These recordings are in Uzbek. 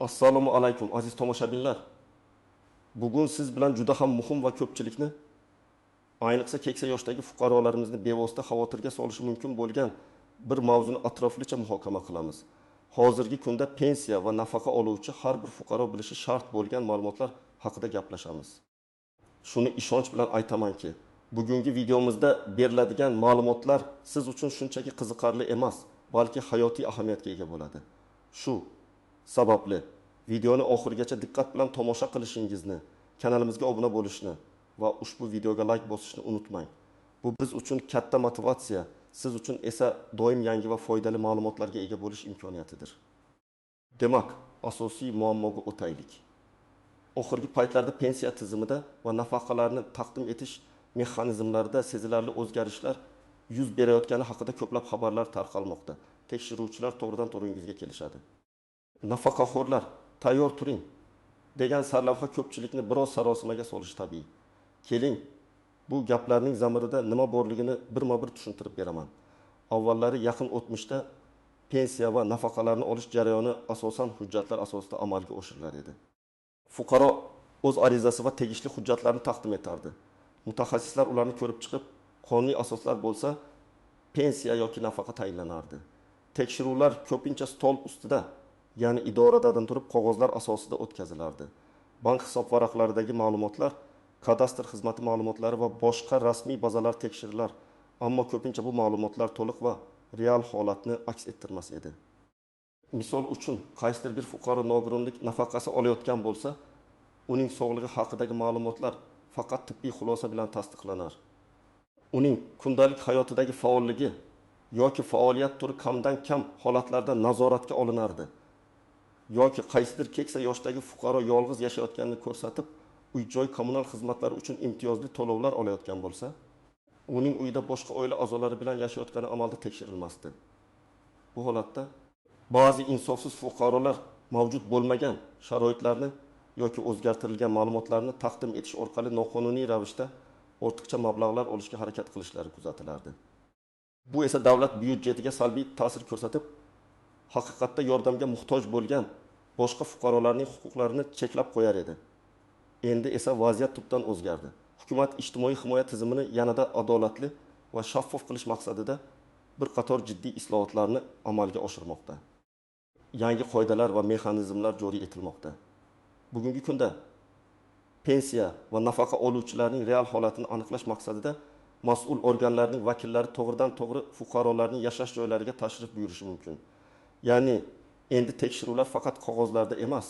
Assalomu alaykum, aziz tomoshabinlar. Bugun siz bilan juda ham muhim va ko'pchilikni, ayniqsa keksa yoshdagi fuqarolarimizni bevosita xavotirga solishi mumkin bo'lgan bir mavzuni atroflicha muhokama qilamiz. Hozirgi kunda pensiya va nafaqa oluvchi har bir fuqaro bilishi shart bo'lgan ma'lumotlar haqida gaplashamiz. Shuni ishonch bilan aytamanki, bugungi videomizda beriladigan ma'lumotlar siz uchun shunchaki qiziqarli emas, balki hayotiy ahamiyatga ega bo'ladi. Shu sababli videoni oxirigacha diqqat bilan tomosha qilishingizni, kanalimizga obuna bo'lishni va ushbu videoga like bosishni unutmang. Bu biz uchun katta motivatsiya, siz uchun esa doim yangi va foydali ma'lumotlarga ega bo'lish imkoniyatidir. Demak, asosiy muammoga o'taylik. Oxirgi paytlarda pensiya tizimida va nafaqalarni taqdim etish mexanizmlarida sezilarli o'zgarishlar yuz berayotgani haqida ko'plab xabarlar tarqalmoqda. Tekshiruvchilar to'g'ridan-to'g'ri uyingizga kelishadi. Nafaqaxo'rlar, tayyor turing degan sarlavha ko'pchilikni biroz sarosimaga solishi tabiiy. Keling, bu gaplarning zamirida nima borligini birma-bir tushuntirib beraman. Avvallari yaqin o'tmishda pensiya va nafaqalarni olish jarayoni asosan hujjatlar asosida amalga oshirilar edi. Fuqaro o'z arizasi va tegishli hujjatlarni taqdim etardi. Mutaxassislar ularni ko'rib chiqib, qonuniy asoslar bo'lsa, pensiya yoki nafaqa tayinlanardi. Tekshiruvlar ko'pincha stol ustida, ya'ni idoradan turib qog'ozlar asosida o'tkazilardi. Bank hisob varaqlaridagi ma'lumotlar, kadastr xizmati ma'lumotlari va boshqa rasmiy bazalar tekshirilar, ammo ko'pincha bu ma'lumotlar to'liq va real holatni aks ettirmas edi. Misol uchun, qaysidir bir fuqaro nogironlik nafaqasi olayotgan bo'lsa, uning sog'lig'i haqidagi ma'lumotlar faqat tibbiy xulosa bilan tasdiqlanar. Uning kundalik hayotidagi faolligi yoki faoliyat turi kamdan-kam holatlarda nazoratga olinardi. Yoki qaysidir keksa yoshdagi fuqaro yolg'iz yashayotganini ko'rsatib, uy-joy kommunal xizmatlari uchun imtiyozli to'lovlar olayotgan bo'lsa, uning uyida boshqa oila a'zolari bilan yashayotgani amalda tekshirilmasdi. Bu holatda ba'zi insofsiz fuqarolar mavjud bo'lmagan sharoitlarni yoki o'zgartirilgan ma'lumotlarni taqdim etish orqali noqonuniy ravishda ortiqcha mablag'lar olishga harakat qilishlari kuzatilardi. Bu esa davlat byudjetiga salbiy ta'sir ko'rsatib, haqiqatda yordamga muhtoj bo'lgan boshqa fuqarolarning huquqlarini cheklab qo'yar edi. Endi esa vaziyat tubdan o'zgardi. Hukumat ijtimoiy himoya tizimini yanada adolatli va shaffof qilish maqsadida bir qator jiddiy islohotlarni amalga oshirmoqda. Yangi qoidalar va mexanizmlar joriy etilmoqda. Bugungi kunda pensiya va nafaqa oluvchilarning real holatini aniqlash maqsadida mas'ul organlarning vakillari to'g'ridan-to'g'ri fuqarolarning yashash joylariga tashrif buyurishi mumkin. Ya'ni endi tekshiruvlar faqat qog'ozlarda emas,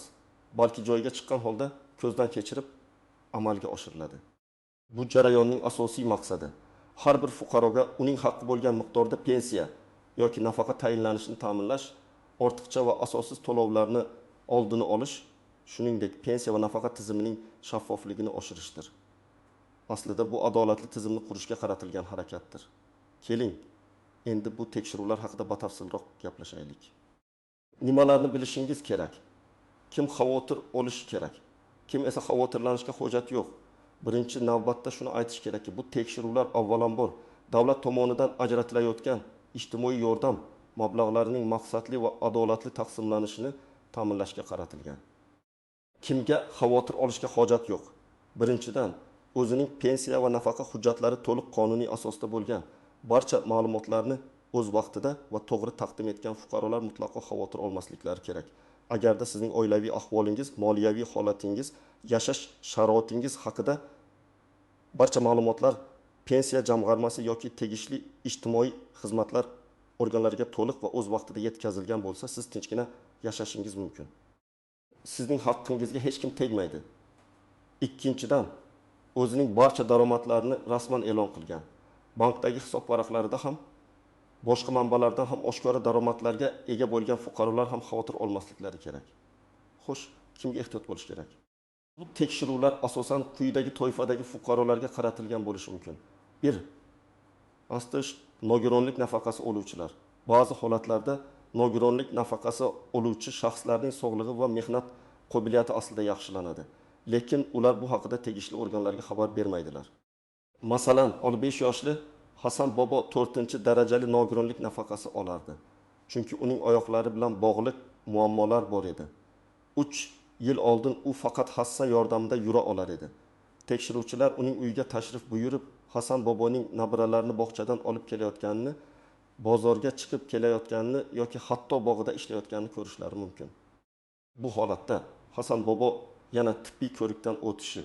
balki joyiga chiqqan holda ko'zdan kechirib amalga oshiriladi. Bu jarayonning asosiy maqsadi har bir fuqaroga uning haqqi bo'lgan miqdorda pensiya yoki nafaqa tayinlanishini ta'minlash, ortiqcha va asossiz to'lovlarni oldini olish, shuningdek pensiya va nafaqa tizimining shaffofligini oshirishdir. Aslida bu adolatli tizimni qurishga qaratilgan harakatdir. Keling, endi bu tekshiruvlar haqida batafsilroq gaplashaylik. Nimalarni bilishingiz kerak? Kim xavotir olishi kerak? Kim esa xavotirlanishga hojat yo'q? Birinchi navbatda shuni aytish kerakki, bu tekshiruvlar avvalambor davlat tomonidan ajratilayotgan ijtimoiy yordam mablag'larining maqsadli va adolatli taqsimlanishini ta'minlashga qaratilgan. Kimga xavotir olishga hojat yo'q? Birinchidan, o'zining pensiya va nafaqa hujjatlari to'liq qonuniy asosda bo'lgan barcha ma'lumotlarni o'z vaqtida va to'g'ri taqdim etgan fuqarolar mutlaqo xavotir olmasliklari kerak. Agarda sizning oilaviy ahvolingiz, moliyaviy holatingiz, yashash sharoitingiz haqida barcha ma'lumotlar pensiya jamg'armasi yoki tegishli ijtimoiy xizmatlar organlariga to'liq va o'z vaqtida yetkazilgan bo'lsa, siz tinchgina yashashingiz mumkin. Sizning haqqingizga hech kim tegmaydi. Ikkinchidan, o'zining barcha daromadlarini rasman e'lon qilgan, bankdagi hisob varaqlarida ham, boshqa manbalardan ham oshkora daromadlarga ega bo'lgan fuqarolar ham xavotir olmasliklari kerak. Xo'sh, kimga ehtiyot bo'lish kerak? Bu tekshiruvlar asosan quyidagi toifadagi fuqarolarga qaratilgan bo'lishi mumkin. 1. Astish nogironlik nafaqasi oluvchilar. Ba'zi holatlarda nogironlik nafaqasi oluvchi shaxslarning sog'lig'i va mehnat qobiliyati aslida yaxshilanadi. Lekin ular bu haqida tegishli organlarga xabar bermaydilar. Masalan, 15 yoshli Hasan bobo 4-darajali nogironlik nafaqasi olardi. Chunki uning oyoqlari bilan bog'liq muammolar bor edi. 3 yil oldin u faqat hassa yordamida yura olar edi. Tekshiruvchilar uning uyiga tashrif buyurib, Hasan boboning nabiralarini bog'chadan olib kelayotganini, bozorga chiqib kelayotganini yoki hatto bog'ida ishlayotganini ko'rishlari mumkin. Bu holatda Hasan bobo yana tibbiy ko'rikdan o'tishi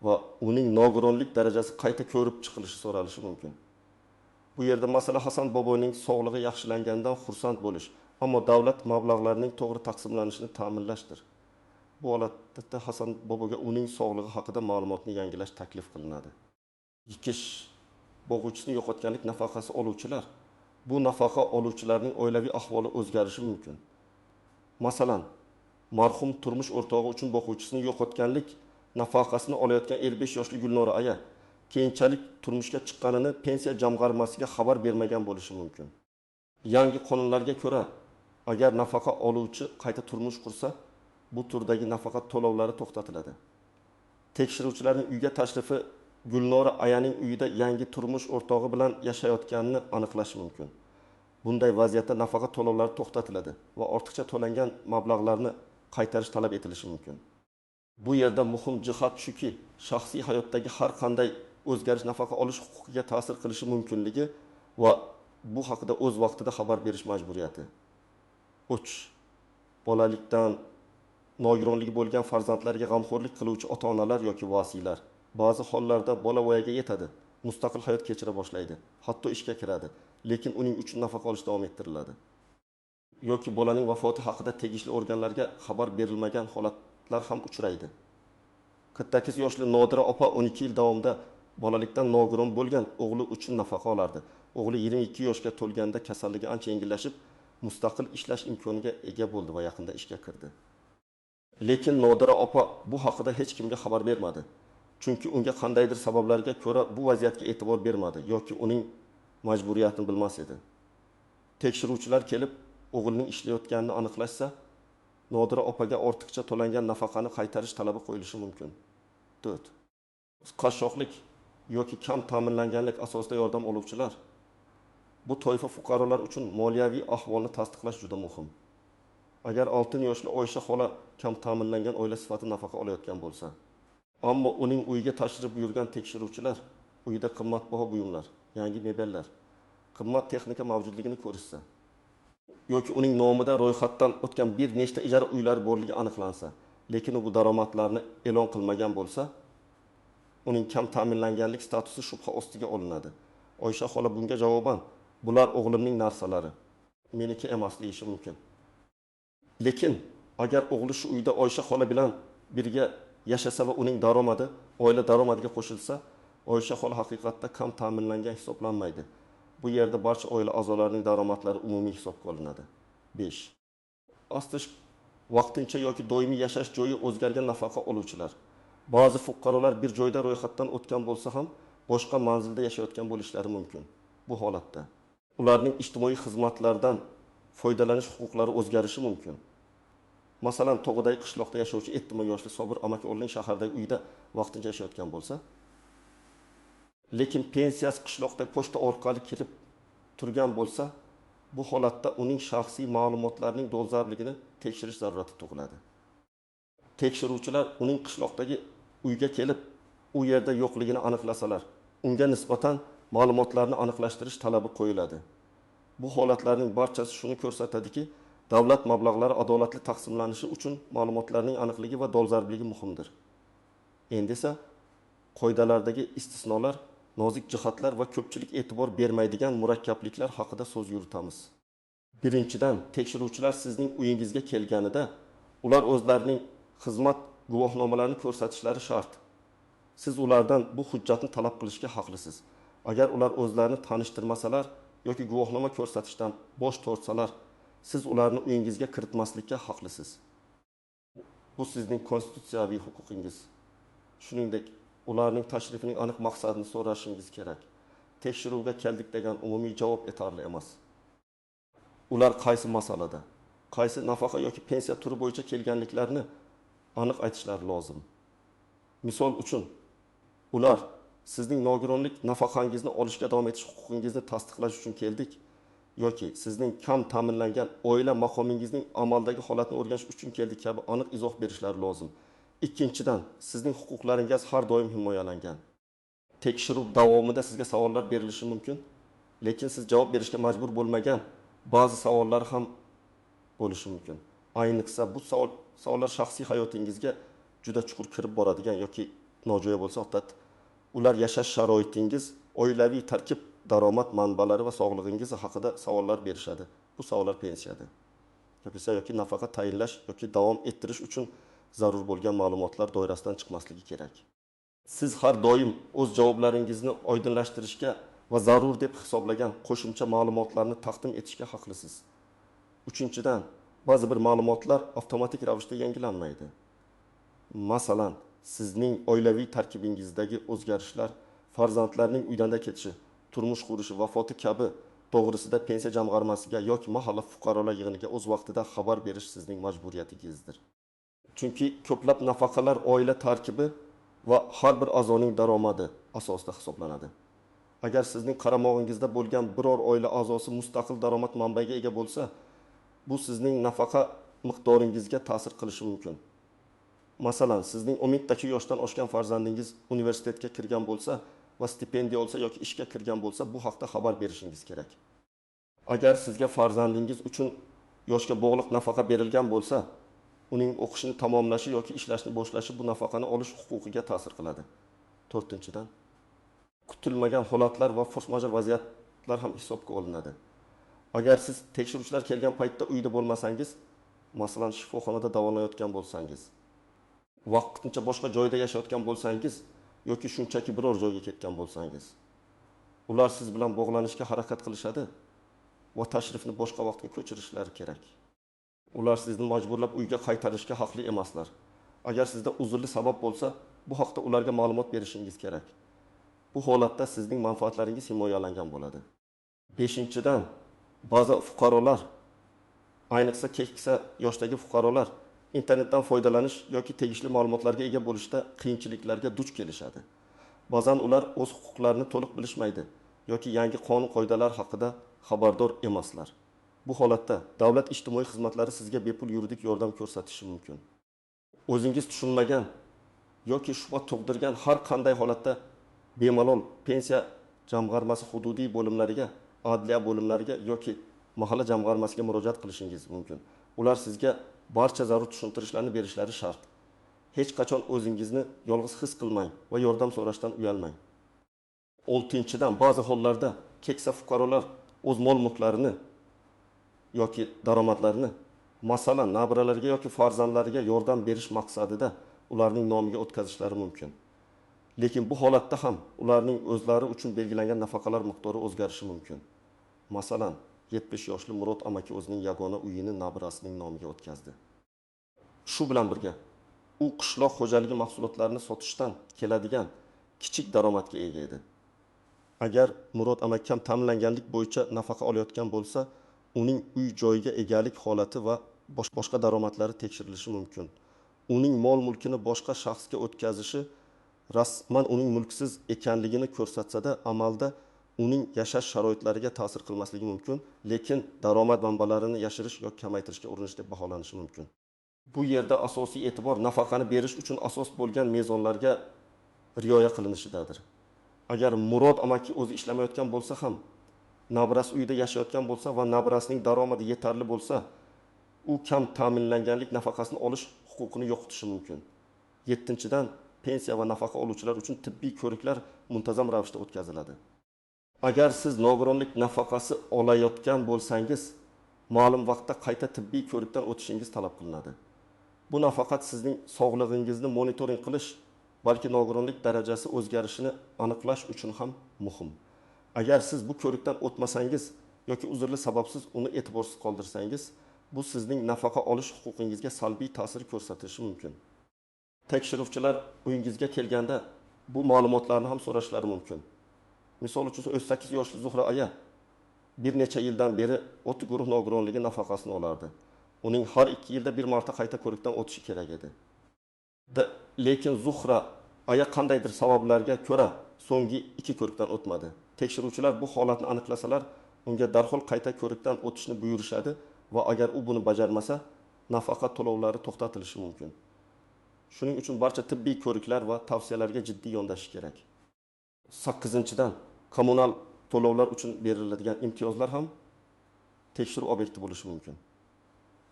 va uning nogironlik darajasi qayta ko'rib chiqilishi so'ralishi mumkin. Bu yerda masala Hasan boboning sog'lig'i yaxshilanganidan xursand bo'lish, ammo davlat mablag'larining to'g'ri taqsimlanishini ta'minlashdir. Bu holatda Hasan boboga uning sog'lig'i haqida ma'lumotni yangilash taklif qilinadi. 2. Bo'g'uvchisini yo'qotganlik nafaqasi oluvchilar. Bu nafaqa oluvchilarning oilaviy ahvoli o'zgarishi mumkin. Masalan, marhum turmush o'rtog'i uchun boquvchisini yo'qotganlik nafaqasini olayotgan 55 yoshli Gulnora aya keyinchalik turmushga chiqqanini pensiya jamg'armasiga xabar bermagan bo'lishi mumkin. Yangi qonunlarga ko'ra, agar nafaqa oluvchi qayta turmush qursa, bu turdagi nafaqa to'lovlari to'xtatiladi. Tekshiruvchilarning uyga tashrifi Gulnora ayaning uyida yangi turmush o'rtog'i bilan yashayotganini aniqlashi mumkin. Bunday vaziyatda nafaqa to'lovlari to'xtatiladi va ortiqcha to'langan mablag'larni qaytarish talab etilishi mumkin. Bu yerda muhim jihat shuki, shaxsiy hayotdagi har qanday o'zgarish nafaqa olish huquqiga ta'sir qilishi mumkinligi va bu haqida o'z vaqtida xabar berish majburiyati. 3. Bolalikdan nogironligi bo'lgan farzandlariga g'amxo'rlik qiluvchi ota-onalar yoki vasiylar. Ba'zi hollarda bola voyaga yetadi, mustaqil hayot kechira boshlaydi, hatto ishga kiradi, lekin uning uchun nafaqa olish davom ettiriladi. Yoki bolaning vafoti haqida tegishli organlarga xabar berilmagan holatlar ham uchraydi. 48 yoshli Nodira opa 12 yil davomida bolalikdan nogiron bo'lgan o'g'li uchun nafaqa olardi. O'g'li 22 yoshga to'lganda kasalligi ancha yengillashib, mustaqil ishlash imkoniga ega bo'ldi va yaqinda ishga kirdi. Lekin Nodira opa bu haqida hech kimga xabar bermadi. Chunki unga qandaydir sabablarga ko'ra bu vaziyatga e'tibor bermadi yoki uning majburiyatini bilmas edi. Tekshiruvchilar kelib o'g'lining ishlayotganini aniqlashsa, Nodira opaga ortiqcha to'langan nafaqani qaytarish talabi qo'yilishi mumkin. 4. Qashshoqlik yoki kam ta'minlanganlik asosida yordam oluvchilar. Bu toifa fuqarolar uchun moliyaviy ahvolni tasdiqlash juda muhim. Agar 6 yoshli Oysha xola kam ta'minlangan oila sifatida nafaqa olayotgan bo'lsa, ammo uning uyiga tashrif buyurgan tekshiruvchilar uyida qimmatbaho buyumlar, yangi mebellar, qimmat texnika mavjudligini ko'rishsa yoki uning nomida ro'yxatdan o'tgan bir nechta ijara uylari borligi aniqlansa, lekin u bu daromadlarni e'lon qilmagan bo'lsa, uning kam ta'minlanganlik statusi shubha ostiga olinadi. Oysha xola bunga javoban, bular o'g'limning narsalari, meniki emas deyishi mumkin. Lekin agar o'g'li shu uyda Oysha xola bilan birga yashasa va uning daromadi oila daromadiga qo'shilsa, Oysha xola haqiqatda kam ta'minlangan hisoblanmaydi. Bu yerda barcha oila a'zolarining daromadlari umumiy hisobga olinadi. 5. Astish vaqtincha yoki doimiy yashash joyi o'zgargan nafaqa oluvchilar. Ba'zi fuqarolar bir joyda ro'yxatdan o'tgan bo'lsa ham boshqa manzilda yashayotgan bo'lishlari mumkin. Bu holatda ularning ijtimoiy xizmatlardan foydalanish huquqlari o'zgarishi mumkin. Masalan, Tog'idagi qishloqda yashovchi 70 yoshli Sobir amaki o'g'lining shahardagi uyida vaqtincha yashayotgan bo'lsa, lekin pensiyasi qishloqda pochta orqali kirib turgan bo'lsa, bu holatda uning shaxsiy ma'lumotlarining dolzarbligini tekshirish zarurati tug'iladi. Tekshiruvchilar uning qishloqdagi uyga kelib, u yerda yo'qligini aniqlasalar, unga nisbatan ma'lumotlarni aniqlashtirish talabi qo'yiladi. Bu holatlarning barchasi shuni ko'rsatadiki, davlat mablag'lari adolatli taqsimlanishi uchun ma'lumotlarning aniqligi va dolzarbligi muhimdir. Endi esa qoidalardagi istisnolar, nozik jihatlar va ko'pchilik e'tibor bermaydigan murakkabliklar haqida so'z yuritamiz. Birinchidan, tekshiruvchilar sizning uyingizga kelganida ular o'zlarining xizmat guvohnomalarini ko'rsatishlari shart. Siz ulardan bu hujjatni talab qilishga haqlisiz. Agar ular o'zlarini tanishtirmasalar yoki guvohnoma ko'rsatishdan bosh tortsalar, siz ularni uyingizga kiritmaslikka haqlisiz. Bu sizning konstitutsiyaviy huquqingiz. Shuningdek, ularning tashrifining aniq maqsadini so'rashingiz kerak. Tekshiruvga keldik degan umumiy javob yetarli emas. Ular qaysi masalada, qaysi nafaqa yoki pensiya turi bo'yicha kelganliklarini aniq aytishlari lozim. Misol uchun, ular sizning nogironlik nafaqangizni olishga davom etish huquqingizni tasdiqlash uchun keldik yoki sizning kam ta'minlangan oila maqomingizning amaldagi holatini o'rganish uchun keldik kabi aniq izoh berishlari lozim. Ikkinchidan, sizning huquqlaringiz har doim himoyalangan. Tekshiruv davomida sizga savollar berilishi mumkin, lekin siz javob berishga majbur bo'lmagan ba'zi savollar ham bo'lishi mumkin. Ayniqsa bu savollar shaxsiy hayotingizga juda chuqur kirib boradigan yoki nojo'ya bo'lsa, odat ular yashash sharoitingiz, oilaviy tarkib, daromad manbalari va sog'lig'ingiz haqida savollar berishadi. Bu savollar pensiyada yoki nafaqa tayinlash yoki davom ettirish uchun zarur bo'lgan ma'lumotlar doirasidan chiqmasligi kerak. Siz har doim o'z javoblaringizni oydinlashtirishga va zarur deb hisoblagan qo'shimcha ma'lumotlarni taqdim etishga haqlisiz. Uchinchidan, ba'zi bir ma'lumotlar avtomatik ravishda yangilanmaydi. Masalan, sizning oilaviy tarkibingizdagi o'zgarishlar, farzandlarning uydan ketishi, turmush qurishi, vafoti kabi to'g'risida pensiya jamg'armasiga yoki mahalla fuqarolar yig'iniga o'z vaqtida xabar berish sizning majburiyatingizdir. Chunki ko'plab nafaqalar oila tarkibi va har bir a'zoning daromadi asosida hisoblanadi. Agar sizning qaramog'ingizda bo'lgan biror oila a'zosi mustaqil daromad manbaiga ega bo'lsa, bu sizning nafaqa miqdoringizga ta'sir qilishi mumkin. Masalan, sizning 17 yoshdan oshgan farzandingiz universitetga kirgan bo'lsa va stipendiya olsa yoki ishga kirgan bo'lsa, bu haqda xabar berishingiz kerak. Agar sizga farzandingiz uchun yoshga bog'liq nafaqa berilgan bo'lsa, uning o'qishini tamomlashi yoki ishlashni boshlashi bu nafaqani olish huquqiga ta'sir qiladi. To'rtinchidan, kutilmagan holatlar va fors-major vaziyatlar ham hisobga olinadi. Agar siz tekshiruvchilar kelgan paytda uyda bo'lmasangiz, masalan, shifoxonada davolanayotgan bo'lsangiz, vaqtincha boshqa joyda yashayotgan bo'lsangiz yoki shunchaki biror joyga ketgan bo'lsangiz, ular siz bilan bog'lanishga harakat qilishadi va tashrifni boshqa vaqtga ko'chirishlari kerak. Ular sizni majburlab uyga qaytarishga haqli emaslar. Agar sizda uzrli sabab bo'lsa, bu haqda ularga ma'lumot berishingiz kerak. Bu holatda sizning manfaatlaringiz himoyalangan bo'ladi. Beshinchidan, ba'zi fuqarolar, ayniqsa keksa yoshdagi fuqarolar internetdan foydalanish yoki tegishli ma'lumotlarga ega bo'lishda qiyinchiliklarga duch kelishadi. Ba'zan ular o'z huquqlarini to'liq bilishmaydi yoki yangi qonun-qoidalar haqida xabardor emaslar. Bu holatda davlat ijtimoiy xizmatlari sizga bepul yuridik yordam ko'rsatishi mumkin. O'zingiz tushunmagan yoki shubha tug'dirgan har qanday holatda bemalol pensiya jamg'armasi hududiy bo'limlariga, adliya bo'limlariga yoki mahalla jamg'armasiga murojaat qilishingiz mumkin. Ular sizga barcha zarur tushuntirishlarni berishlari shart. Hech qachon o'zingizni yolg'iz his qilmang va yordam so'rashdan uyalmang. Oltinchidan, ba'zi hollarda keksa fuqarolar o'z mol-mulklarini yoki daromadlarini, masalan, nabiralariga yoki farzandlariga yordam berish maqsadida ularning nomiga o'tkazishlari mumkin. Lekin bu holatda ham ularning o'zlari uchun belgilangan nafaqalar miqdori o'zgarishi mumkin. Masalan, 70 yoshli Murod amaki o'zining yagona uyini nabirasining nomiga o'tkazdi. Shu bilan birga u qishloq xo'jaligi mahsulotlarini sotishdan keladigan kichik daromadga ega edi. Agar Murod amaki kam ta'minlanganlik bo'yicha nafaqa olayotgan bo'lsa, uning uy joyiga egalik holati va boshqa daromadlari tekshirilishi mumkin. Uning mol-mulkini boshqa shaxsga o'tkazishi rasman uning mulksiz ekanligini ko'rsatsa-da, amalda uning yashash sharoitlariga ta'sir qilmasligi mumkin, lekin daromad manbalarini yashirish yoki kamaytirishga urinish deb baholanishi mumkin. Bu yerda asosiy e'tibor nafaqani berish uchun asos bo'lgan mezonlarga rioya qilinishidadir. Agar Murod amaki o'zi ishlamayotgan bo'lsa ham, nabirasi uyda yashayotgan bo'lsa va nabirasining daromadi yetarli bo'lsa, u kam ta'minlanganlik nafaqasini olish huquqini yo'qotishi mumkin. Yettinchidan, pensiya va nafaqa oluvchilar uchun tibbiy ko'riklar muntazam ravishda o'tkaziladi. Agar siz nogironlik nafaqasi olayotgan bo'lsangiz, ma'lum vaqtda qayta tibbiy ko'rikdan o'tishingiz talab qilinadi. Bu nafaqat sizning sog'lig'ingizni monitoring qilish, balki nogironlik darajasi o'zgarishini aniqlash uchun ham muhim. Agar siz bu ko'rikdan o'tmasangiz yoki uzrli sababsiz uni e'tiborsiz qoldirsangiz, bu sizning nafaqa olish huquqingizga salbiy ta'sir ko'rsatishi mumkin. Tekshiruvchilar uyingizga kelganda bu ma'lumotlarni ham so'rashlari mumkin. Misol uchun, 38 yoshli Zuhra aya bir necha yildan beri o'ti guruh nogironligi nafaqasini olardi. Uning har 2 yilda bir marta qayta ko'rikdan o'tishi kerak edi. Lekin Zuhra aya qandaydir sabablarga ko'ra so'nggi 2 ko'rikdan o'tmadi. Tekshiruvchilar bu holatni aniqlasalar, unga darhol qayta ko'rikdan o'tishni buyurishadi va agar u buni bajarmasa, nafaqa to'lovlari to'xtatilishi mumkin. Shuning uchun barcha tibbiy ko'riklar va tavsiyalarga jiddiy yondashish kerak. Sakkizinchidan, kommunal to'lovlar uchun beriladigan imtiyozlar ham tekshiruv obyekti bo'lishi mumkin.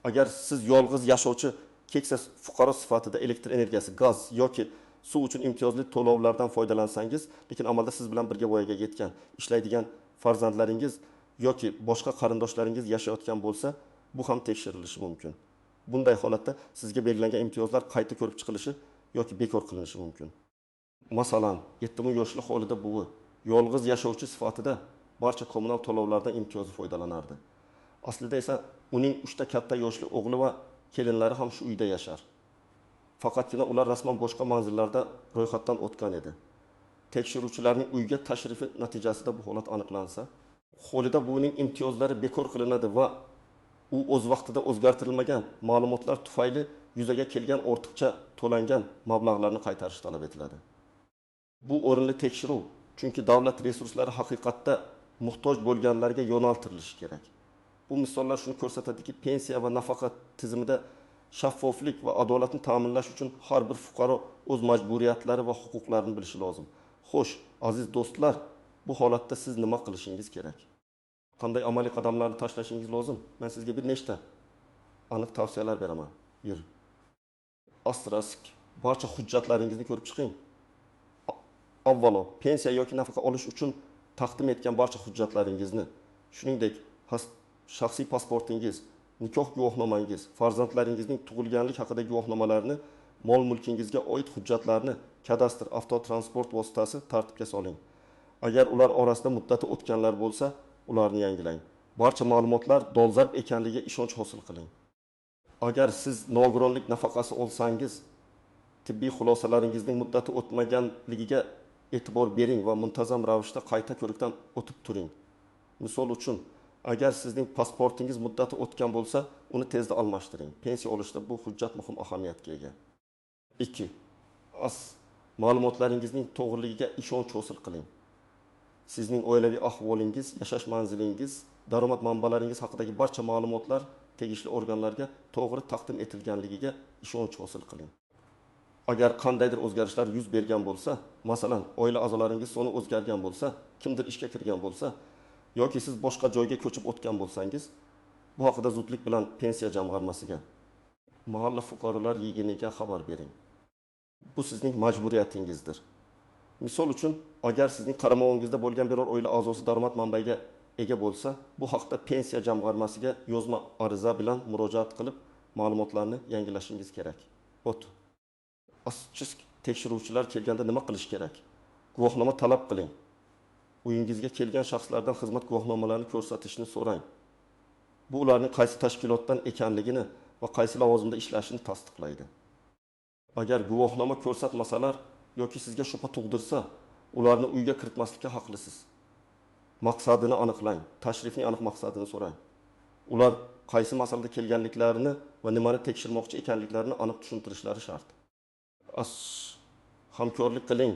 Agar siz yolg'iz yashovchi keksa fuqaro sifatida elektr energiyasi, gaz yoki suv uchun imtiyozli to'lovlardan foydalansangiz, lekin amalda siz bilan birga voyaga yetgan, ishlaydigan farzandlaringiz yoki boshqa qarindoshlaringiz yashayotgan bo'lsa, bu ham tekshirilishi mumkin. Bunday holatda sizga belgilangan imtiyozlar qayta ko'rib chiqilishi yoki bekor qilinishi mumkin. Masalan, 7 yoshli Xolida buvi yolg'iz yashovchi sifatida barcha kommunal to'lovlardan imtiyozli foydalanardi. Aslida esa uning 3 ta katta yoshli o'g'li va kelinlari ham shu uyda yashar. Faqatgina ular rasman boshqa manzillarda ro'yxatdan o'tgan edi. Tekshiruvchilarning uyga tashrifi natijasida bu holat aniqlansa, Xolida buvining imtiyozlari bekor qilinadi va u o'z vaqtida o'zgartirilmagan ma'lumotlar tufayli yuzaga kelgan ortiqcha to'langan mablag'larni qaytarish talab etiladi. Bu o'rinli tekshiruv, chunki davlat resurslari haqiqatda muhtoj bo'lganlarga yo'naltirilishi kerak. Bu misollar shuni ko'rsatadiki, pensiya va nafaqa tizimida shaffoflik va adolatni ta'minlash uchun har bir fuqaro o'z majburiyatlari va huquqlarini bilishi lozim. Xo'sh, aziz do'stlar, bu holatda siz nima qilishingiz kerak? Qanday amaliy qadamlarni tashlashingiz lozim? Men sizga bir nechta aniq tavsiyalar beraman. Yur. Asterisk, barcha hujjatlaringizni ko'rib chiqing. Avvalo, pensiya yoki nafaqa olish uchun taqdim etgan barcha hujjatlaringizni, shuningdek, shaxsiy pasportingiz, nikoh guvohnomangiz, farzandlaringizning tug'ilganlik haqidagi guvohnomalarini, mol-mulkingizga oid hujjatlarni kadastr, avtotransport vositasi tartibga soling. Agar ular orasida muddati o'tganlar bo'lsa, ularni yangilang. Barcha ma'lumotlar dolzarb ekanligiga ishonch hosil qiling. Agar siz nogironlik nafaqasi olsangiz, tibbiy xulosalaringizning muddati o'tmaganligiga e'tibor bering va muntazam ravishda qayta ko'rikdan o'tib turing. Misol uchun, agar sizning pasportingiz muddati o'tgan bo'lsa, uni tezda almashtiring. Pensiya olishda bu hujjat muhim ahamiyatga ega. 2. Ma'lumotlaringizning to'g'riligiga ishonch hosil qiling. Sizning oilaviy ahvolingiz, yashash manzilingiz, daromad manbalaringiz haqidagi barcha ma'lumotlar tegishli organlarga to'g'ri taqdim etilganligiga ishonch hosil qiling. Agar qandaydir o'zgarishlar yuz bergan bo'lsa, masalan, oila a'zolaringiz soni o'zgargan bo'lsa, kimdir ishga kirgan bo'lsa yoki siz boshqa joyga ko'chib o'tgan bo'lsangiz, bu haqida zudlik bilan pensiya jamg'armasiga, mahalla fuqarolar yig'iniga xabar bering. Bu sizning majburiyatingizdir. Misol uchun, agar sizning qaramog'ingizda bo'lgan biror oila a'zosi daromad manbaiga ega bo'lsa, bu haqda pensiya jamg'armasiga yozma ariza bilan murojaat qilib, ma'lumotlarni yangilashingiz kerak. Aschisk tekshiruvchilar kelganda nima qilish kerak? Guvohnoma talab qiling. Uyingizga kelgan shaxslardan xizmat guvohnomalarini ko'rsatishni so'rang. Bu ularning qaysi tashkilotdan ekanligini va qaysi lavozimda ishlashini tasdiqlaydi. Agar guvohnoma ko'rsatmasalar yoki sizga shubha tug'dirsa, ularni uyga kiritmaslikka haqlisiz. Maqsadini aniqlang, tashrifning aniq maqsadini so'rang. Ular qaysi masalada kelganliklarini va nimani tekshirmoqchi ekanliklarini aniq tushuntirishlari shart. Hamkorlik qiling,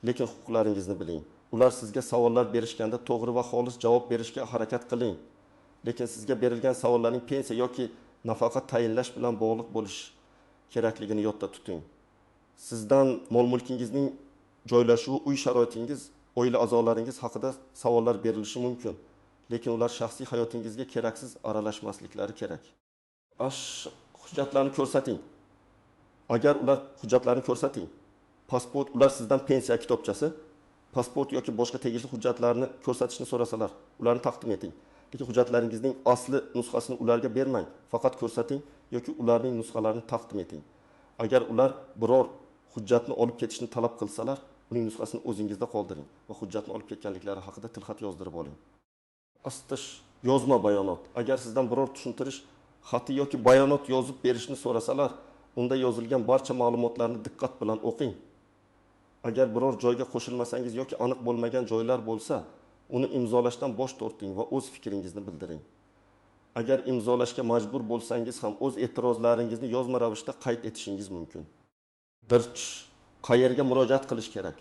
lekin huquqlaringizni biling. Ular sizga savollar berishganda to'g'ri va xolis javob berishga harakat qiling. Lekin sizga berilgan savollarning pensiya yoki nafaqa tayinlash bilan bog'liq bo'lishi kerakligini yodda tuting. Sizdan mol-mulkingizning joylashuvi, uy sharoitingiz, oila a'zolaringiz haqida savollar berilishi mumkin. Lekin ular shaxsiy hayotingizga keraksiz aralashmasliklari kerak. Hujjatlarni ko'rsating. Agar ular hujjatlarni ko'rsating, pasport, ular sizdan pensiya kitobchasi, pasport yoki boshqa tegishli hujjatlarni ko'rsatishni so'rasalar, ularni taqdim eting. Lekin hujjatlaringizning asli nusxasini ularga bermang, faqat ko'rsating yoki ularning nusxalarini taqdim eting. Agar ular biror hujjatni olib ketishni talab qilsalar, uning nusxasini o'zingizda qoldiring va hujjatni olib ketganliklari haqida tilxat yozdirib oling. Astish yozma bayonot. Agar sizdan biror tushuntirish xati yoki bayonot yozib berishni so'rasalar, unda yozilgan barcha ma'lumotlarni diqqat bilan o'qing. Agar biror joyga qo'shilmasangiz yoki aniq bo'lmagan joylar bo'lsa, uni imzolashdan bosh torting va o'z fikringizni bildiring. Agar imzolashga majbur bo'lsangiz ham o'z e'tirozlaringizni yozma ravishda qayd etishingiz mumkin. Dirch, qayerga murojaat qilish kerak?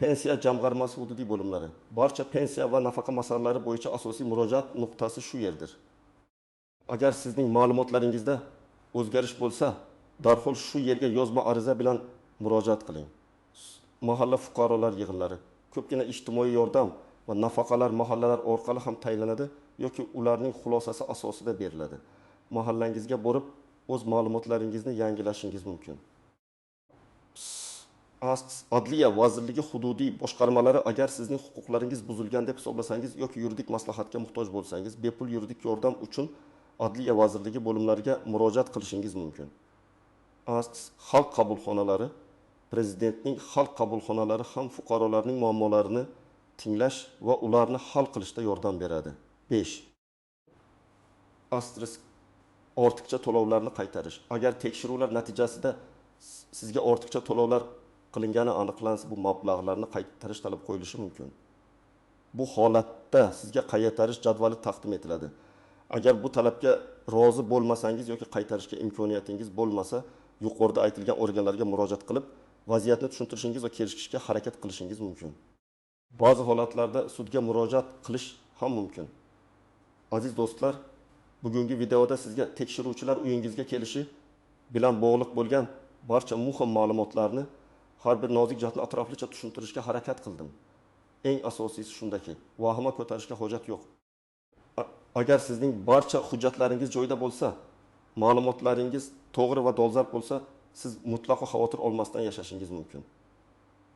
Pensiya jamg'armasi hududiy bo'limlari. Barcha pensiya va nafaqa masalalari bo'yicha asosiy murojaat nuqtasi shu yerdir. Agar sizning ma'lumotlaringizda o'zgarish bo'lsa, darhol shu yerga yozma ariza bilan murojaat qiling. Mahalla fuqarolar yig'inlari. Ko'pgina ijtimoiy yordam va nafaqalar mahallalar orqali ham tayinlanadi yoki ularning xulosasi asosida beriladi. Mahallangizga borib, o'z ma'lumotlaringizni yangilashingiz mumkin. Adliya vazirligi hududiy boshqarmalari. Agar sizning huquqlaringiz buzilgan deb hisoblasangiz yoki yuridik maslahatga muhtoj bo'lsangiz, bepul yuridik yordam uchun Adliya vazirligi bo'limlariga murojaat qilishingiz mumkin. Xalq qabulxonalari. Prezidentning xalq qabulxonalari ham fuqarolarning muammolarini tinglash va ularni hal qilishda yordam beradi. 5. Asterisk ortiqcha to'lovlarni qaytarish. Agar tekshiruvlar natijasida sizga ortiqcha to'lovlar qilingani aniqlansa, bu mablag'larni qaytarish talab qo'yilishi mumkin. Bu holatda sizga qaytarish jadvali taqdim etiladi. Agar bu talabga rozi bo'lmasangiz yoki qaytarishga imkoniyatingiz bo'lmasa, yuqorida aytilgan organlarga murojaat qilib, vaziyatni tushuntirishingiz va kelishishga harakat qilishingiz mumkin. Ba'zi holatlarda sudga murojaat qilish ham mumkin. Aziz do'stlar, bugungi videoda sizga tekshiruvchilar uyingizga kelishi bilan bog'liq bo'lgan barcha muhim ma'lumotlarni, har bir nozik jihatni atroflicha tushuntirishga harakat qildim. Eng asosiysi shundaki, vahima ko'tarishga hojat yo'q. Agar sizning barcha hujjatlaringiz joyida bo'lsa, ma'lumotlaringiz to'g'ri va dolzarb bo'lsa, siz mutlaqo xavotir olmasdan yashashingiz mumkin.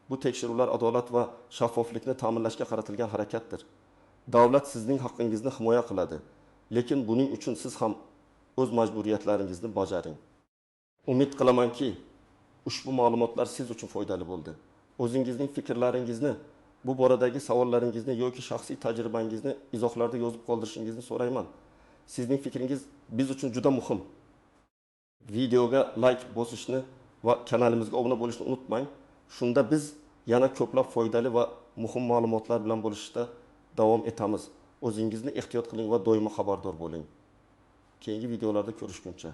Bu tekshiruvlar adolat va shaffoflikni ta'minlashga qaratilgan harakatdir. Davlat sizning haqqingizni himoya qiladi, lekin buning uchun siz ham o'z majburiyatlaringizni bajaring. Umid qilamanki, ushbu ma'lumotlar siz uchun foydali bo'ldi. O'zingizning fikrlaringizni, bu boradagi savollaringizni yoki shaxsiy tajribangizni izohlarda yozib qoldirishingizni so'rayman. Sizning fikringiz biz uchun juda muhim. Videoga like bosishni va kanalimizga obuna bo'lishni unutmang. Shunda biz yana ko'plab foydali va muhim ma'lumotlar bilan bo'lishda davom etamiz. O'zingizni ehtiyot qiling va doimo xabardor bo'ling. Keyingi videolarda ko'rishguncha.